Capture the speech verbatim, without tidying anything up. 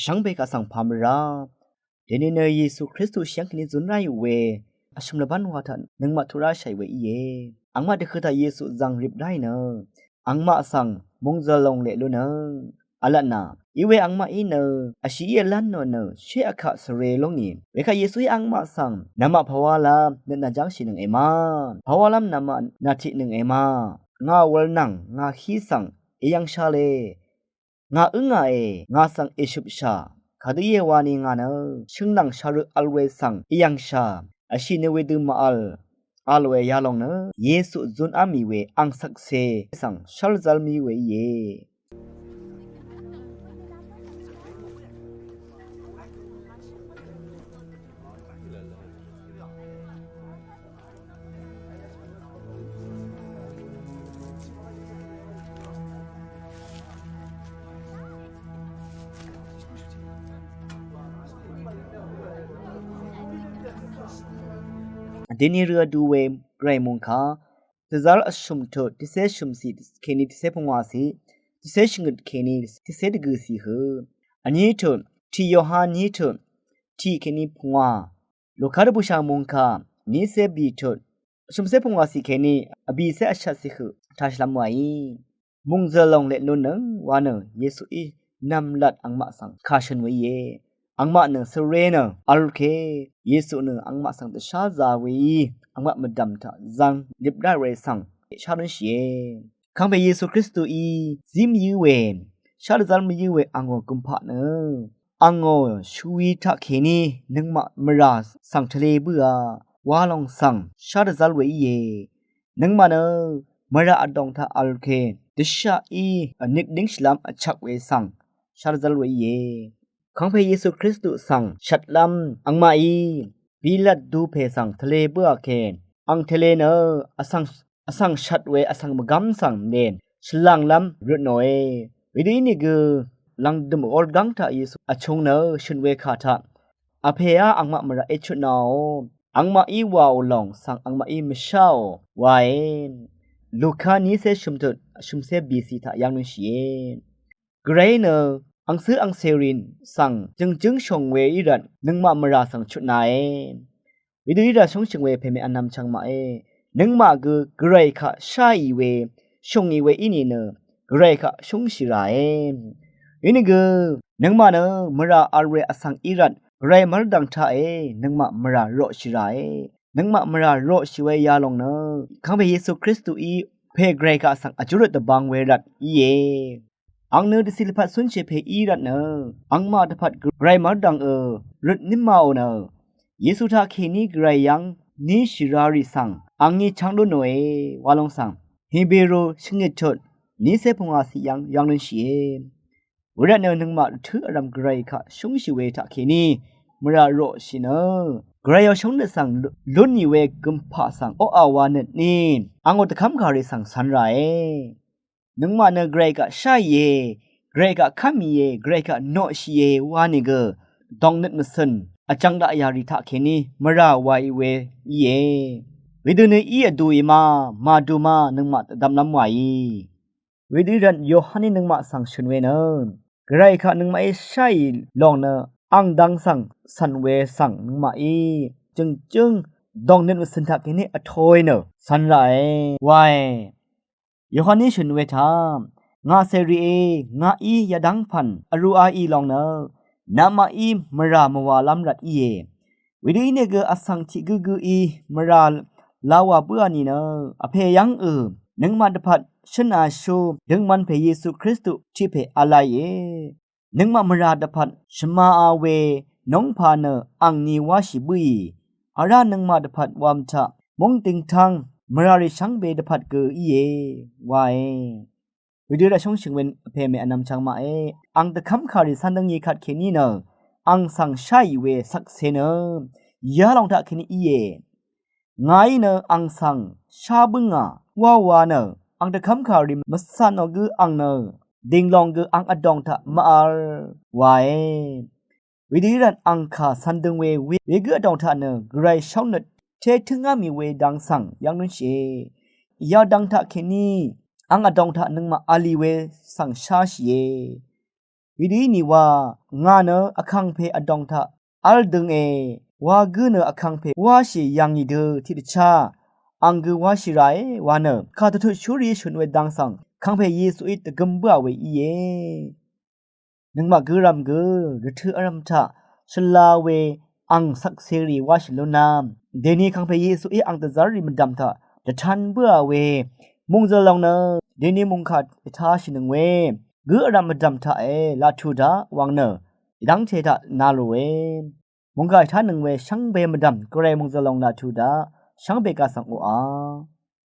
shvngbe kaq svng pà mvrá. Dèni nø Yesu Kristu shvngkèní zún ráì we vshø̀m lvbán wa taq nøngmaq tuq ráshàì we íe. Angmaq dvhø taq Yesu zvng rip ráì nø angmaq svng mungzø̀l lòng leq lúnøng. Vlvtnà, iwe angmaqí nø vshìí vlánnò nø shé vkaq svre lúngì. Wekvt Yesuí angmaq svng, namaq pàwálv́m nøt nàjángshìnøng èma? Pàwálv́m namaq nàtiqnøng èma? Ngà wūl nvng ngà hí svng èyv̀ngshà le. Ngà ǿngàe, ngà svng èshøpshà. Kadø íe wani ngà nø shø̀ngnvng sharø vl we svng èyv̀ngshà. Vshì nø wedø màvl, vl we yalòng nø Yesu zúnv́m mì we ang shvkse svng shv́lzv́l mí we íe. Dèni rø vdu we Gvray mungkà, dvzv́r vshø̀m tut, tiqcé shø̀mciq kèní tiqcé pungwàciq, tiqcé shvngøt kèní tiqcé dvgø̀ciq hø. Vní tut, tiq Yohan vní tut, tiq kèní pungwà. Luka dvbùshà mungkà, vnícé bì tut, vshø̀mcé pungwàciq kèní vbìcé vshvtciq høq taq shvlv́m wàí. Mungzø̀l lòng leq lúnnøng wa nø Yesuí nv̀mlat angmaq svng kà shø̀n we íe. Angmaq nø svre nø vl ke, Yesu nø angmaq svng dvsházā weí angmaq mvdv̀m taq zvng lip daq we svng shá lúnshìe. Kangpè Yesu Kristuí zí mvyǿ we, shá dvzv́r mvyǿ we angò gømpaq nø angò shvwi taqkèní nøngmaq mvrà svng tvlē bǿà wa lòng svng shá dvzv́r we íe. Nøngmaq nø mvrà vdòng taq vl ke dvshaqí vnik díngshìlv́m vchvk we svng shá dvzv́r we íe. Kangpè Yesu Kristu svng shvtlv́m angmaqí Pilat dupè svng tvlē bǿà ke, ang tvlē nø vsvng vsvng shvt we vsvng mvgv́m svng mvnèn shvlànglv́m røtnòe. Wedø ínìgø lv̀ngdø̀m vgorgv́ng taq Yesu vchung nø shø̀n we kà taq, Vpèá angmaq mvrà èchutnàò. Angmaqí wàò lòng svng angmaqí mvsháò wae. Luka nícé shø̀mtut shø̀mcé bìcì taq yv́ng lúnshìe. Gvray nø angcǿ angcèrì svng jø̀ngjǿng shòng we í rvt nøngmaq mvrà svng chutnàe. Wedø í rvt shóngshø̀ng we pèmè vnvm chvngmaqe. Nøngmaq gø Gvray kaq sháì we, shùngì we í nìnø Gvray kaq shóngshì ràe. Inìgø nøngmaq nø mvrà vl we vsvng í rvt Gvray mv́rdv̀ng taqe, nøngmaq mvrà roqshì ràe. Nøngmaq mvrà roqshì we yalòng nø Kangpè Yesu Kristuí pè Gvray kaq svng vjúrøt dvbang we rvt íe. Ang nø dvcì lvpat cúnshì pè í rvt nø angmaq dvpvt Gvray mv́rdv̀ngø røt nímaò nø Yesu taqkèní Gvray yv́ng níshì rarì svng angí chv́ng lúnòe wa lòng svng Heberu shvngøt tut nícé pungwàciq yv́ng yv́ng lúnshìe. Wervtnø nøngmaq rvtǿ vrv̀m Gvray kaq shúngshì we taqkèní mvrà roqshì nø Gvrayò shóngnøt svng lú- lúnì we gømpaq svng oqà wa nøtní angò dvkv́mkàrì svng cv̄n ràe. Nøngmaq nø Gvray kaq sháìe, Gvray kaq kv́mìe, Gvray kaq noqshìe wa nìgø dòngnøt mvcø̀n vjvng daqyàrì taqkèní mvrà waì we íe. Wedø nø í vdùì ma màdù ma nøngmaq dvdvmlv́m wàì. Wedø í rvt Yohaní nøngmaq svng shø̀n we nø Gvray kaq nøngmaqí sháì lòng nø ang dang svng cv̀n we svng nøngmaqí jø̀ngjǿng dòngnøt mvcø̀n taqkèní vtoy nø cv̄n ràe wae. Yohaní shø̀n we taq, ngà cèrìe, ngàí yadv́ng pv̀n vrūaì lòng nø namaqí mvrà mvwàlv́m rvt íe. Wedø ínìgø vsvng tiq gǿgǿí mvrà lawà bǿà nìnø Vpè yv́ngø nøngmaq dvpvt shønāshú døngman pè Yesu Kristu tiq pè v̄lāìe. Nøngmaq mvrà dvpvt shvmāā we nongpā nø angni wáshì bǿì. Vrá nøngmaq dvpvt wam taq móng dingtv́ng mvràrì shvngbe dvpvt gø íe wae. Wedø rvt shóngshø̀ng we pèmè vnvm chvngmaqe. Ang dvkv́mkàrì cv̄n dv́ngì kvtkèní nø ang svng sháì we shvkse nø yalòng taqkèní íe. Ngàí nø ang svng shá bǿngà wáwa nø ang dvkv́mkàrì mvcatnò gø ang nø dìnglòng gø ang vdòng taq mvvl wae. Wedø í rvt ang kà cv̄n døng we wegǿ vdòng taq nø Gvray shóngnøt té tǿngá mì we dang svng yv́ng lúnshìe. Yadang taqkèní ang vdòng taq nøngmaq v̄lì we svng sháshìe. Wedø í nìwa ngà nø vkàngpè vdòng taq v̄l dønge, wa gǿ nø vkàngpè wáshì yv̀ngì dø tiqdvchá ang gø wáshì ràe wa nø kà dvtutshúrì shø̀n we dang svng vkàngpè Yesuí dvgøm bǿà we íe. Nøngmaq gǿrvm gø rvtø̄ vrvm taq shvla we ang shvkserì wáshì lúnvm, dèni vkàngpè Yesuí ang dvzv́rrì mvdv̀m taq dvtan bǿà we mòngzø̀l lòng nø dèni mòngkà ètāshìnøng we gǿ vrvm mvdv̀m taqe laq tuq daq wvng nø èdv́ngte taq na lòe. Mòngkà ètánøng we shvngbe mvdv̀m gvray mòngzø̀l lòng laq tuq daq shvngbe kaq svng oqà